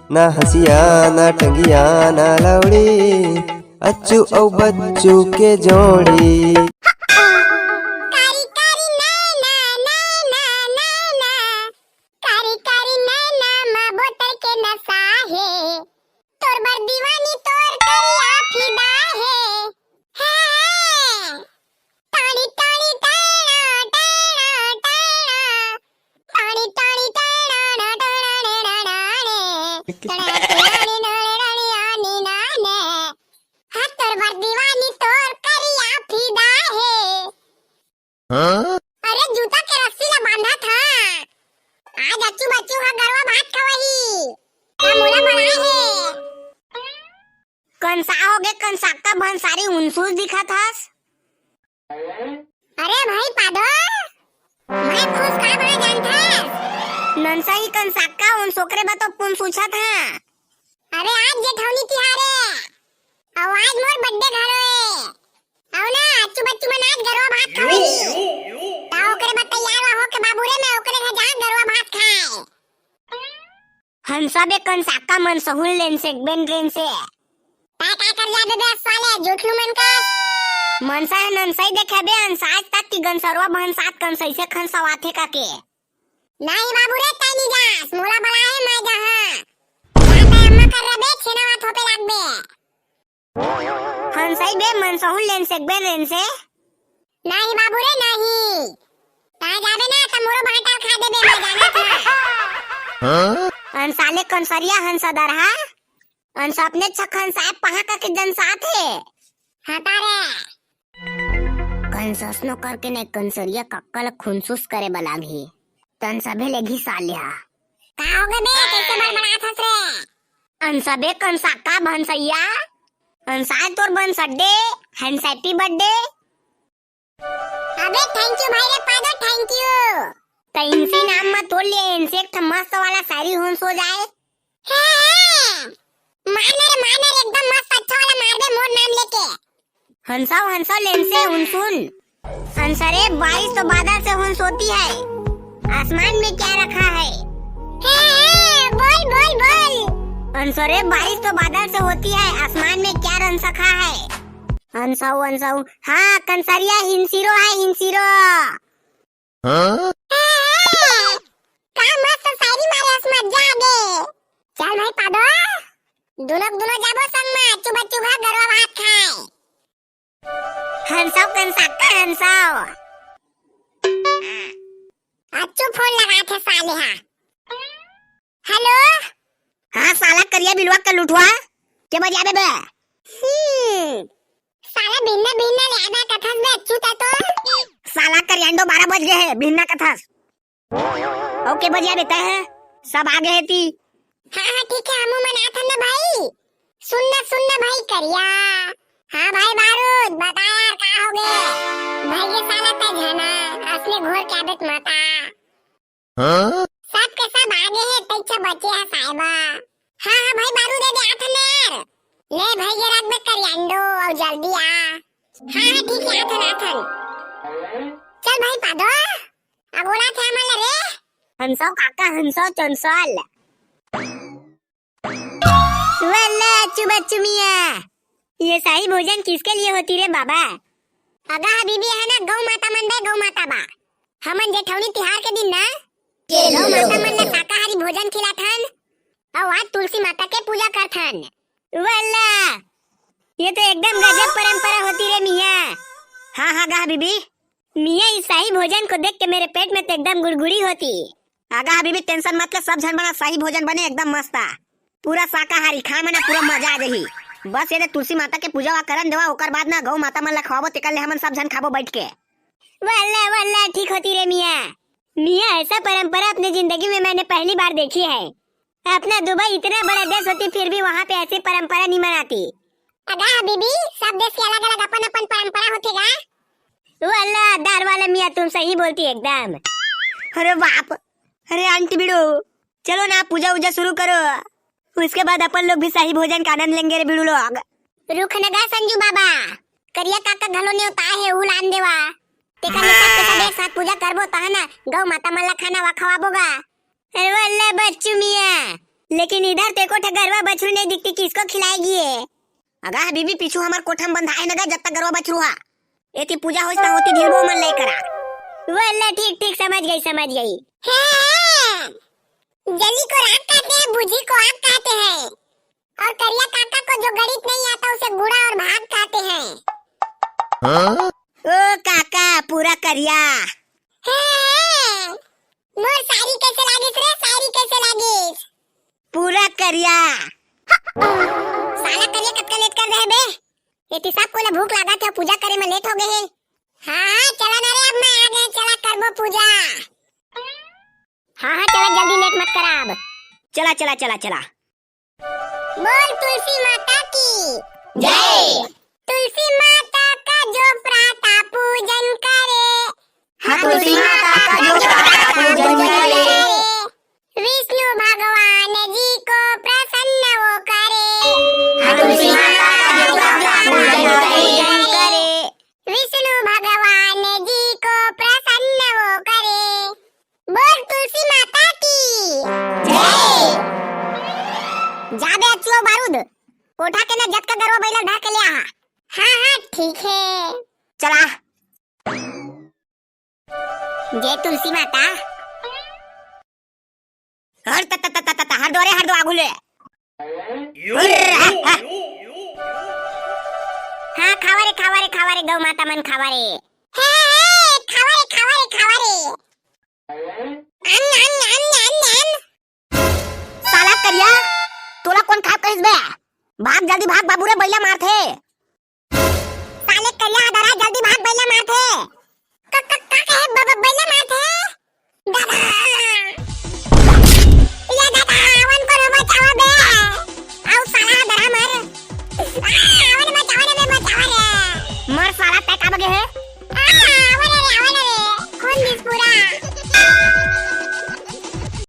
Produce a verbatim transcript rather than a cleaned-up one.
ना हँसिया, ना टंगिया, ना लौड़ी, अच्छू अउ बच्चू के जोड़ी। कारी कारी नैना, नैना, नैना, कारी कारी नैना मा बोतल के नशा हे। तोर बर दीवानी तोर करिया फिदा हे। हे, हे। टाणी, टाणी, टैणा, टैणा, टैणा। टाणी, टाणी, टैणा, ना, टैणा, ने, ना, ना, ने। टैणा, टैणा, ने, ना, ने, राणी, आनी, ना, ने। हाँ, तोर बर दीवानी तोर करिया फिदा हे। हाँ? अरे, जूता के रस्सी ला बांधा था। आज अच्छू बच्चू हा गरवा भात खवाही। का मोला बनाए हे? कंसा होगे, कंसाक्का भंसारी उनसूस दिखत हस। अरे भाई पादो, मैं फूस का बड़ा जानथस? ननसा ही कंसाक्का उनसोकरे बा तो पुन सूछत हा। अरे आज जेठौनी तिहार हे, अउ आज मोर birthday घलो हे। अउ ना, अच्छू बच्चू मन आज गरवा भात खावही। त ओकरे बा तैयार वा होके बाबू रे, मैं ओकरे घर जा गरवा भात खाए। हंसा बे कंसाक्का मन सहूल लेन से, बेन रेन से। तैं का कर जाबे बे साले, झूठलू मन का। मनसा हे ननसई देखे बे, अंसाज तक की गनसरवा भंसात कंसई से खनसवाथे का के। नहीं बाबू रे, तैं नी जास, मोला बलाए मैं जहाँ। जा तैं अम्मा कर रबे, छेना वा थोपे लागबे। हंसई बे, मन सहूल लेन से, बेन रेन से। नहीं बाबू रे, नहीं। तैं जाबे ना, त मोरो भांटा खा देबे, मैं जानत हंव। हाँ? अन साले कंसरिया हंसदर हा, अन सपने छखन साहब पहा का के जन साथ हे। हाँ तारे। कंससनो करके ने कंसरिया कक्का ल खुनसुस करे बलागही। तन सभे ले घिसा लिहा। का होगे बे, कैसे बड़बड़ात हस रे? अन सबे कंसाका भंसैया, अंसाय तोर बंसड्डे, हैंड हैप्पी बर्थडे। अबे thank you भाई रे पादो, thank you। त इनसे नाम मत बोल ले, इनसे एक ठा मस्त वाला शायरी होन सो जाए। हाँ, हाँ। मार ना रे, मार ना रे, एकदम मस्त अच्छा वाला मार दे मोर नाम लेके। हंसाओ, हंसाओ, लेन से उन सुन। हंसा रे, बारिश तो बादल से होन सोती है, आसमान में क्या रखा है? हाँ, हाँ, बोल, बोल, बोल। हंसा रे, बारिश तो बादल से होती है, आसमान में क्या रंग सखा है? हंसाऊ, हंसाऊ, हाँ, कंसरिया हिंसिरो है, हिंसिरो। हाँ? हाँ, हाँ, का मस्त शायरी मारे हस, मजा आ गे। चल भाई पादो, दुनो के दुनो जाबो संग में, चुभा चुभा गरवा भात खाए। हंसाओ कंसाका हंसाओ। अच्छू फोन लगाथे साले हा। हेलो। हाँ साला करिया बिलवा के लुठवा, के बजाबे बे? हम्म, साला भिन्ना भिन्ना ले आदा कथस बे अच्छू ता तो। साला करियांडो बारह बज गे हे, भिन्ना कथस। अउ के बजिया बेटा है, सब आ गे हे ती। हाँ, हाँ, ठीक है, हमू मन आथन ना भाई। सुन ना, सुन ना भाई करिया। हाँ भाई बारूद, बता यार का हो गे? भाई ये साला तै झना, असली घोर के आदत मता। हाँ? सब के सब आ गे हे, तैं छ बचे है साहिबा। हाँ, हाँ भाई बारूद, दे दे आथन ना यार। ले भाई ये रख बे करियांडो, अउ जल्दी आ। हाँ, हाँ, ठीक है, आथन, आथन। चल भाई पादो। अगोला थे हमन ला रे। हंसो काका, हंसो चंसल। वल्ला, अच्छू बच्चू मियाँ, ये शाही भोजन किसके लिए होती रे बाबा? अगा हबीबी है ना, गौ माता मन बे, गौ माता बा। हमन जेठौनी तिहार के दिन ना, गौ माता मन ला शाकाहारी भोजन खिलाथन। अउ आज तुलसी माता के पूजा करथन। वल्ला, ये तो एकदम गजब परंपरा होती रे मियाँ। हाँ, हाँ, गा हबीबी। मियाँ, इस शाही भोजन को देख के मेरे पेट में तो एकदम गुड़गुड़ी होती। आगा हबीबी, tension मत ले, सब झन बना शाही भोजन बने एकदम मस्त आ। पूरा शाकाहारी खाए में ना पूरा मजा आ जाही। बस ये दे तुलसी माता के पूजा वा करन देवा, ओकर बाद ना गौ माता मन ला खवाबो, तेकर ले हमन सब झन खाबो बैठ के। वल्ला, वल्ला, ठीक होती रे मियाँ। मियाँ, ऐसा परंपरा अपने जिंदगी में मैंने पहली बार देखी है। अपना दुबई इतना बड़ा देश होती, फिर भी वहाँ पे ऐसी परंपरा नहीं मनाती। अगा हबीबी, सब देश के अलग-अलग अपन-अपन परंपरा होथे गा। वल्ला, दार वाला मियाँ, तुम सही बोलती एकदम। अरे बाप, अरे आंटी बिड़ू, चलो ना, पूजा वूजा शुरू करो, उसके बाद अपन लोग भी शाही भोजन का आनंद लेंगे रे बिड़ू लोग। रुक न गा संजू बाबा, करिया काका घलो नेवता हे, ऊ लान देवा। तेकर ले सबके सब एक साथ पूजा करबो, तहन गौ माता मन ला खाना वा खवाबो गा। अरे वल्ला बच्चू मियाँ, लेकिन इधर तो एको ठे गरवा बछरू नहीं दिखती, किसको खिलाएगी ये? अगा बीबी, पीछू हमर कोठा म बंधा है न गा, जत्ता गरवा बछरू हा। एती पूजा होइस त होती ढिलबो मन ले करा। वो ले, ठीक, ठीक, समझ गई, समझ गई। हैं, जली को राख कहते हैं, बूझी को आग कहते हैं, और करिया काका को जो गणित नहीं आता उसे गुड़ा और भाग कहते हैं। हाँ? ओ काका, पूरा करिया। हैं, मोर शायरी कैसे लागिस रे, शायरी कैसे लागिस? पूरा करिया। साला करिया कतका लेट कर दे बे। एती सब कोला भूख लागत हे, पूजा करे में लेट हो गए हे। हाँ, हाँ, चला ना रे, अब मैं आ गए, चला करबो पूजा। हाँ, हाँ, चला, जल्दी लेट मत करा अब। चला, चला, चला, चला। बोल तुलसी माता की जय। तुलसी माता का जो प्रातः पूजन करे, हाँ, तुलसी माता का जो प्रातः पूजन करे, विष्णु भगवान जी को प्रसन्न वो करे। हाँ, तुलसी माता का जो प्रातः पूजन करे, विष्णु भगवान जी को प्रसन्न वो करे। बोल तुलसी माता की जय। जा बे अच्छुओ बारूद, कोठा के ना जतका गरवा बैला ढाक के ले आ। हाँ, हाँ, ठीक है। चला। जय तुलसी माता। हर त, त, त, त, त, त, हर दो रे, हर दो आगू ले। हाँ, खावा रे, खावा रे, खावा रे, गौ माता मन खावा रे। हे, हे, खावा रे, खावा रे, खावा रे। अन, अन, अन, अन, अन। साला करिया, तोला कौन खात कहिस बे? भाग जल्दी भाग, बाबू रे बैला मारथे। साले करिया हदरा, जल्दी भाग, बैला मारथे। क-, क-, का कहे ब-, ब-, बैला मारथे? दादा! ये दादा, आवन को बचावा बे। आओ साला हदरा मर। आ, आवन बचावा रे बे, बचावा रे। मर साला, तै का बगे हे?